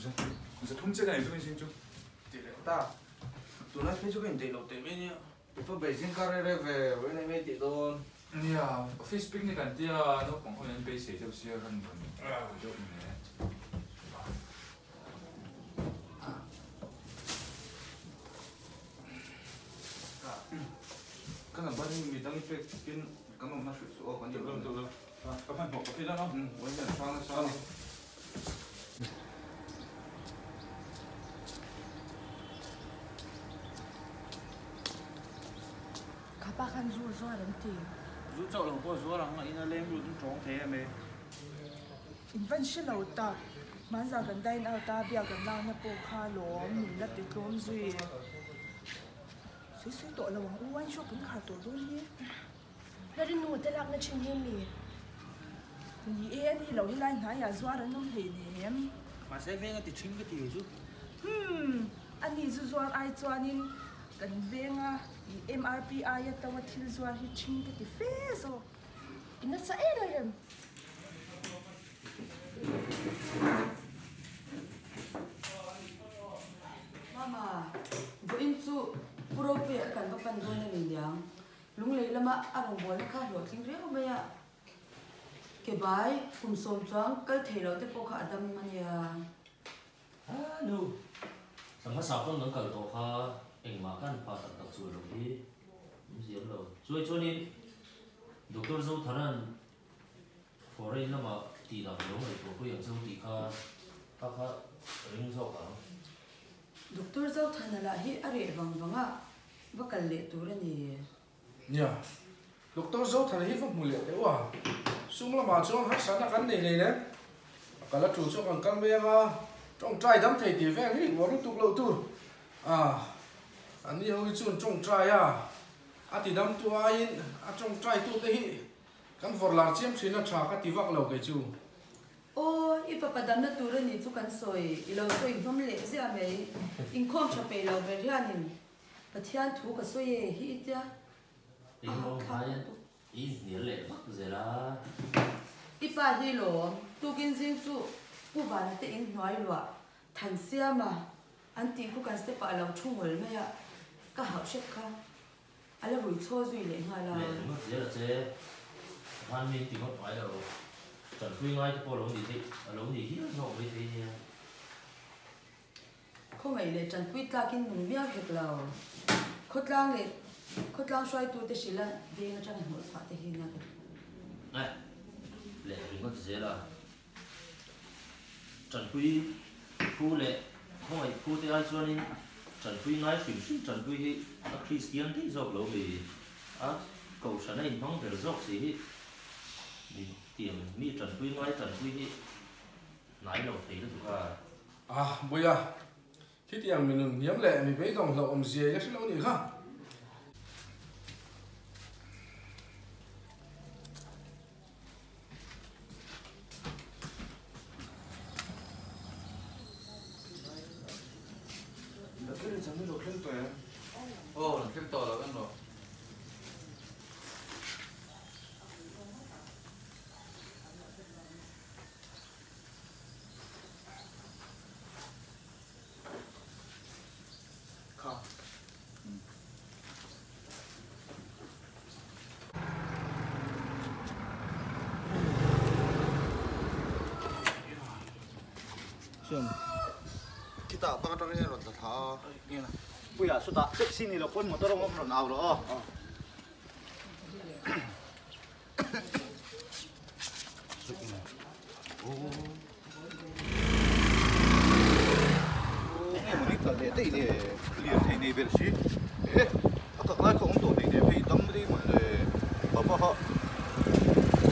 Za thum che ka nei chu min chu. Ti leh ta. Tunlai phei chu ka indeih loh teh mai nia. Paper bei zing kar rei rei ve, vawiin eng nge tih dawn? Nia, office picnic an tia, naupang ho in an beisei deuh sia kan rawn deuh nen. Ka number hi mi dang i pek in kan awmna hrilh suh aw kan inlo lo. Ka hmanhmawh ka phei dawn a. Vawiin hian hrang nasa a ni. Kha pa khan zu a zuar an ti. Zu chauh lo pawh zuar ang a in a leng lut in tawng thei em e. In van hre lo tak. Hmanzah kan dine out a biak kan lakna pawh kha lawm min la ti tlawm zui. Sui sui tawh lo ang u wine shop kan khar tawh dawn hi. Lalrinnu te lakna thin hi mi? Ni e, a ni lo helai hnaiah zuar an awm hleinem. Mahse veng a ti thin ka ti chu. Humm, a ni zu zuar ai chuanin kan venga i MRP aia to a thil zuar hi thin ka ti fe zawk. I nasa em a rem. Mama, vawiin chu Pu Ropuia kha kan va pan dawn a ni niang. Lunglei lama a rawngbawlna kha hlawhtling riau mai a, ke bai kum sawm chuang kal thei loh te pawh kha a dam a nia. A nu, ka hmasa pawn kan kal tawh kha engmah kan pa tak tak chu lo hi awm ziam lo. Chuai chuanin Doctor Zothana'n foreign lamah tih dan lo ngaihtuah pui ang cheu tih kha kha kha ring zawk ang. Doctor Zothana lah hi a reh vang vang a, va kal leh tur a ni. Nia, Doctor Zothana hi va hmu leh teh u a, sum lamah chuan harsatna kan nei hlei le. A kal a tul chu kan kal mai anga, tawngtai dam thei tih vel hi uar lutuk loh tur. A, an ni ho hi chuan tawngtai a, a ti dam tu aiin a tawngtai tute hi kan vawrh lar chiam thin a tha ka ti vak lo kei chu. Aw, i fapa damna tur a nih chu kan sawi, i lo sawi hnawm leh ziah mai. Inkhawm tha peih lo ber hianin Pathian thu ka sawi e hi i tia, a hahthlak lutuk. I inhnial leh vak zel a. I pa hi lawm, tukin zing chu Pu Vana te in hnuai luah than siam a, an tih khu kan step ah a lo thu ngawl mai a, ka hauh hrep kha. A la rui chhaw zui leh nghal a. Leh ringawt zel a che. Khan min ti ngawt ngai lo. Tanpui ngai te pawh a lo ni theih, a lo ni hial zawk mai thei nia. Khawngaih leh tanpui tlakin nung miau hek lo. Khawtlang leh khawtlang hruaitute hrilh a veng atanga hnawh chhuah te hi nia ka duh. Ngai leh ringawt zel a. Tanpui phu leh khawngaih phu te ai chuanin tanpui ngai hrim hrim tanpui hi a Kristian daih zawk lo mi a kohhran a inhmang ber zawk si hi mi tiang mi tanpui ngai tanpui hi hnai lo thei lutuk a. A, Buia, khitiang mi nun hniam leh mi beidawng hlauh awmzia i la hre lo nih kha. Khitah bang atang hian rawn tla thla a. Puia chutah taxi ni lo pawn motor a awm rawn au rawh aw. Enge mawni kal leh daih le lirthei nei ber si eh a kak lai kha awm tawh nei hei dam rei mawni le papa kha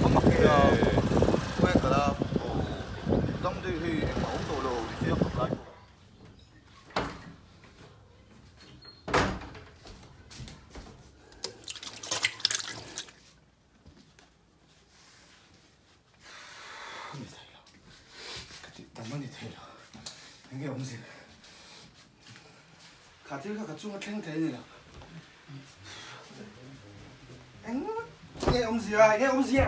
a mak e khawi a kal a aw dam daih hei engmah awm tawh lo ti chiang kak lai pawh. A ni thei lo ka tih tam a ni thei lo enge awmzia kha thil kha ka chunga thleng thei a ni lo eng nge awmzia enge awmzia.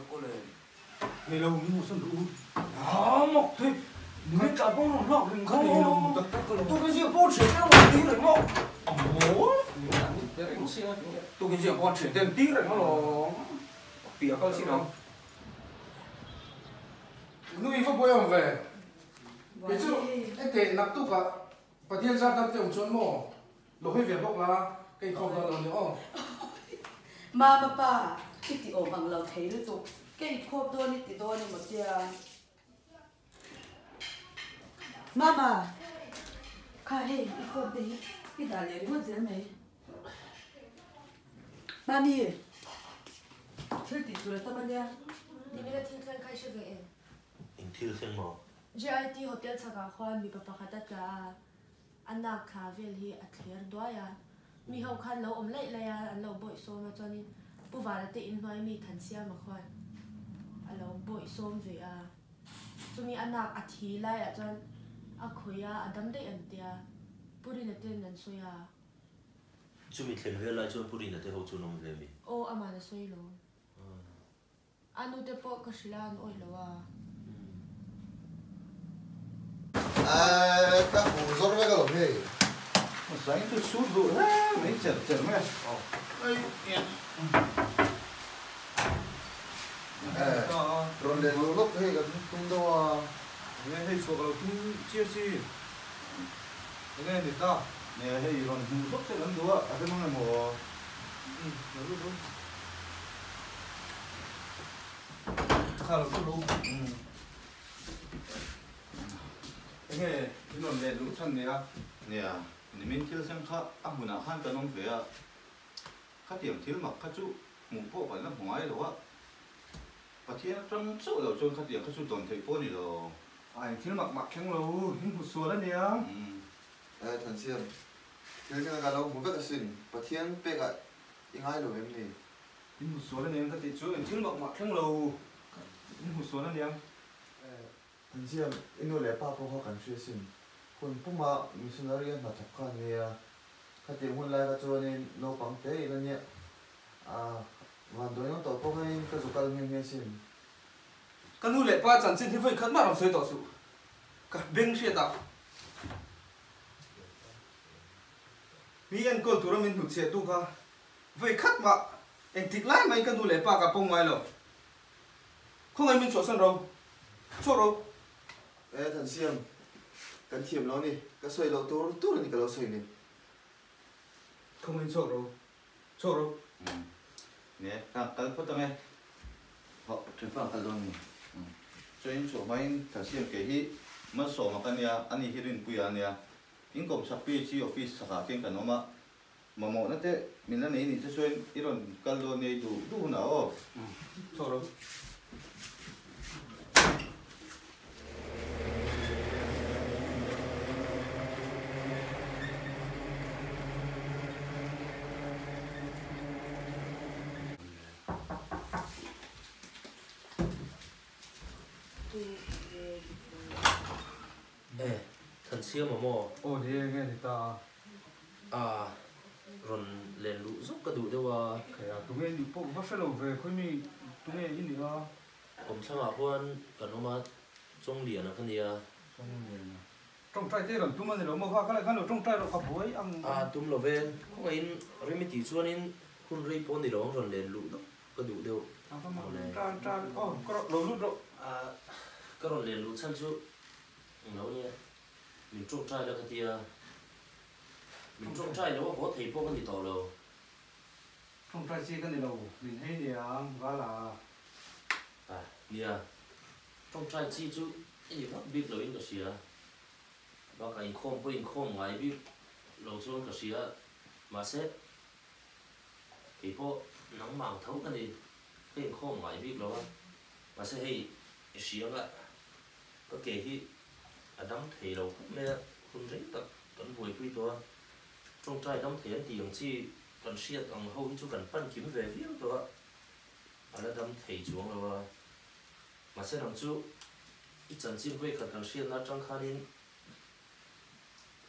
Kawle. Nei lo min hmuhsan duh u. A mak thei. Min tla pawh rawn hlak reng kha nei lo tak tak ka lo. Tukin zia pawh thian te rawn tir reng maw? A mawl. Tukin zia pawh thian te an tir reng alawm. Piah kal chin ang. Nui va buai awm ve. Kei chu engteh naktukah Pathian zar dam te awm chuan maw? Lo hawi ve bawk la, ka inkhawm dawn lo nia aw. Mama pa, i ti awm ang lo thei lutuk, ka inkhawm dawn i ti dawn emaw tia. Mama, kha hei i phone te hi i dah leh ringawt zel mai. Mami, thil tih tur a tam ania. Nimina thil thleng kha i hre ve em? Eng thil thleng maw? JIT Hotel chhakah khuan mipa pakhat a tla a. A nak thla vel hi a thler duai a, mi ho khan lo awm laih laih a, an lo bawih sawm a, chuanin Pu Vana te inhnuai mi Thansiama khuan a lo bawih sawm ve a, chumi a nak a thi laiah chuan a khawih a, a dam daih an tia, Pu Rina ten an sawi a. Chumi thlen vel lai chuan Pu Rina te ho chu an awm ve mi? Aw, ama'n a sawi lo. A nu te pawh ka hrilh a, an awih lo a. Eeh ka hmu zawr vek alawm hei. Zain chu chhut duh hle mai cher cher mai a. Eeh rawn leh luh lawk hei kan tum deuh a. Enge hei chhuak lo tum chiah si. Enge ni ta. Nge hei rawn hmuh lawk che kan duh a, a rem ang emaw? Umm lo lut ru. Kha lo lut ru. Umm. Enge in rawn leh luh chhan nia? Nia, nimin thil sem kha a hmunah khan kan awm ve a, khatiang thil mak kha chu hmuh pawh kan la hmu ngai lo a, Pathian atang chauh lo chuan khatiang kha chu dawn theih pawh a ni lo. A eng thil mak mak thleng lo, in hmu sual a nia. Umm. Eh Thansiam, thil thleng a kan lo hmu vek asin, Pathian pekah i ngai lo em ni? In hmu sual a niang ka tih chu eng thil mak mak thleng lo, in hmu sual a niang. Eh Thansiam, i nu leh pa pawh kha kan hria asin, hun puma missionary a hnathawk kha an nia, khatiang hun lai kha chuanin naupang te ila nia, ah Van dawi ngawt tawh pawh khain ka zu kal nghe nghe sin. Ka nu leh pa chanchin hi vawi khat mah rawn sawi tawh suh. Ka beng hriat a. Mi enkawl tura min hnutchhiah tu kha vawi khat mah engtik lai mahin ka nu leh pa ka pawm ngai lo. Khawngaih min chhuahsan ro. Chhuak ro. E Thansiam, kan thiam lo ni. Ka sawi loh tur tur a ni ka lo sawi ni. Khawngaih chhuak ro. Chhuak ro. Nge, ka kal phawt ang e. Hawh, ṭhianpa kal dawn ni. Chuan chhuah hmain Thansiam kei hi Malsawma ka nia, ani hi Rinpuia a nia. In kawmchak PHC office chhakah khian kan awm a, mamawhna te min la nei nih te chuan i rawn kal dawn nia i duh duh hunah aw. Chhuak ro. E, Thansiama maw? Aw ni e, nge ni ta a? A, rawn len luh zawk ka duh deuh a. Khaia, tunge i nih pawh va hre lo ve, khawimi tunge i nih a? Kawmthlangah khuan kan awm a, Chawngliana ka nia. Chawngliana. Tawngtai te rawn tum a ni lo maw kha? Ka leh khan lo tawngtai rawh ka buai ang. A tum lo ve. Khawngaihin rem i tih chuanin hun rei pawh ni lo ang rawn len luh deuh ka duh deuh. A va mak tan tan aw ka rawn lo lut rawh. A ka rawn len luh chhan chu eng lo nia. Min tawngtai la ka tia. Min tawngtai lo a haw thei pawh ka ni tawh lo. Tawngtai chi ka ni lo, min hei niang vala. A, nia. Tawngtai chi chu i ni vak bik loin ka hria. Bakah inkhawm pawh inkhawm ngai bik lo chuan ka hria. Mahse, kei pawh nangmah ang tho ka ni. Ka inkhawm ngai bik lo a. Mahse hei i hria nga ka ke hi a dam thei lo khawp mai a, hun rei tak kan buaipui tawh a. Tawngtai dam thei an tih ang chi kan hriat ang ho hi chu kan pan kim ve viau tawh a. A la dam thei chuang lo a, mahse nang chu i chanchin vawikhat kan hriatna atang khanin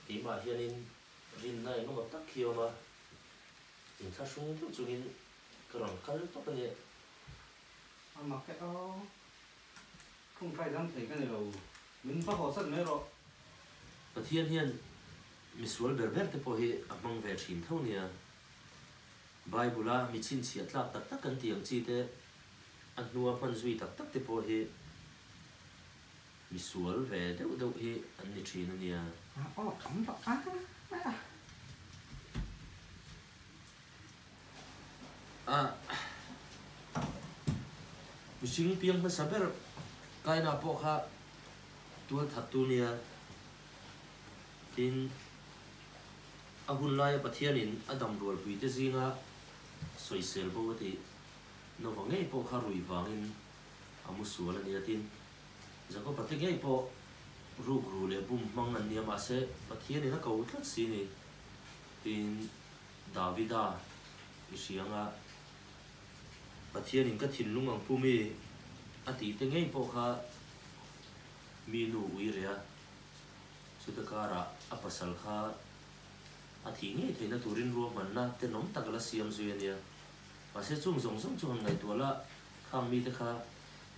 keimah hianin rinna eng emaw tak hi a awm a, inthlahrung deuh chungin ka rawn kal tawp a nia. A mak e aw. Tawngtai dam thei ka ni lo. Min va haw sat mai rawh. Pathian hian misual ber ber te pawh hi a hmang ve thin tho nia. Bible a mi chhinchhiah tlak tak tak kan tih ang chi te, a hnua hman zui tak tak te pawh hi misual ve deuh deuh hi an ni thin a nia. Aw tam tak a a. A mihring piang hmasa ber Kaina pawh kha tual that tu nia. Tin, a hun laia Pathianin a dam rualpuite zinga sawisel bo a tih Nova ngei pawh kha rui vangin a mu sual a nia. Tin, Jakoba te ngei pawh rukru leh bum hmang an nia mahse Pathianin a ko tlat si ni. Tin, Davida i hria anga Pathianin ka thinlung ang pu mi a tih te ngei pawh kha mi nu ui reh a, chuta karah a pasal kha a thih ngei theihna turin ruahmanna tenawm tak a la siam zui a nia. Mahse chung zawng zawng chu han ngaihtuah la, khang mite kha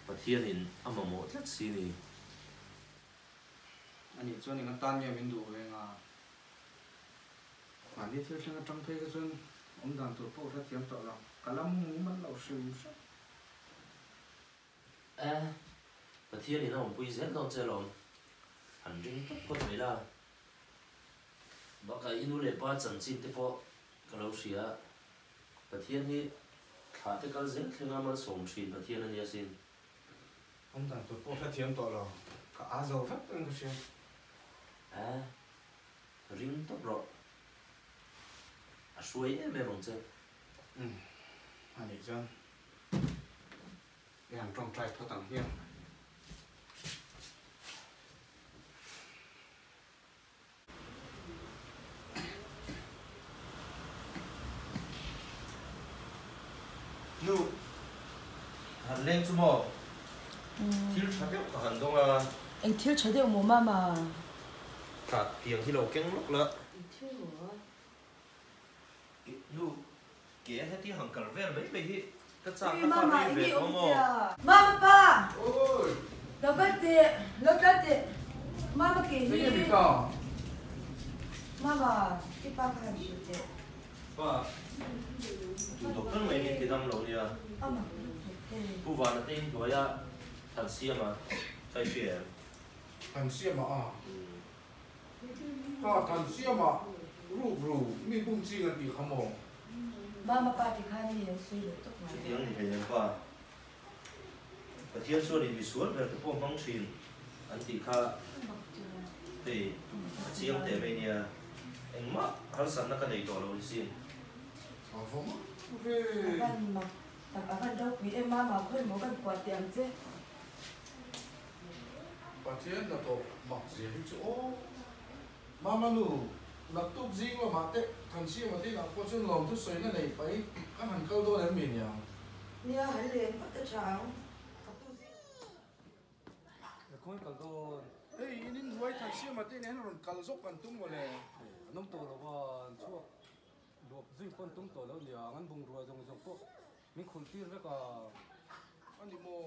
Pathianin a mamawh tlat si ni. Anih chuan eng atan nge min duh ve nga? Mahni thil thleng atang phei kha chuan awm dan tur pawh hre thiam tawh lo, ka la mumal lo hrim hrim. E, Pathianin a awmpui zel dawn che alawm, han ring tawp phawt mai la. Bakah i nu leh pa chanchin te pawh ka lo hria, Pathian hi thlah te kal zel thlenga malsawm thin Pathian a nia sin. Awm dan tur pawh hre thiam tawh lo, ka â zo vek ang ka hria. E, Ring tawp rawh. A hruai em em ang che. Umm, a nih chuan i han tawngtai phawt ang hian. Nu, han leng chu maw? Thil tha deuh ka han dawng a. Eng thil tha deuh maw mama? Tha tiang hi lo keng lawk la. Eng thil maw? Nu, ke a heti hang kal vel mai mai hi ka chak na kha rei ve tawh maw? Mama pa! Lo kal teh, lo kal teh. Mama ke hi. Mama, i pa kha han hrilh teh. Pa, tu doctor mai min ti dam lo nia. Pu Vana te in hnuaia Thansiama ka i hria em? Thansiama a? Pa, Thansiama ruk ru mi bum ching an tih kha maw? Mama pa ti khan mi an sawi leh tawp ngai. Chutiang ni hleinem pa. Pathian chuan in misual ber te pawh hmang thin an tih kha hei a chiang teh mai nia, engmah harsatna ka nei tawh lo hi sin. A va mak ve. A van mak tak, a van ropui em mama khawi maw kan kuah teh ang che. Pathian hnathawk mak zia hi chu aw. Mama nu, naktuk zing lamah te Thansiama te inah pawh chuan lawmthu sawina nei paih kan han kal dawn em mi niang? Nia, han leng vat a tha ang. Naktuk zing. Ka khawi kal dawn. Hei, in inhnuai Thansiama te inah hian rawn kal zawk kan tum mawle. An awm tawh lo va, an chhuak luap zui pawh an tum tawh lo niang, an bungrua zawng zawng pawh min khulh tir vek a. A ni maw?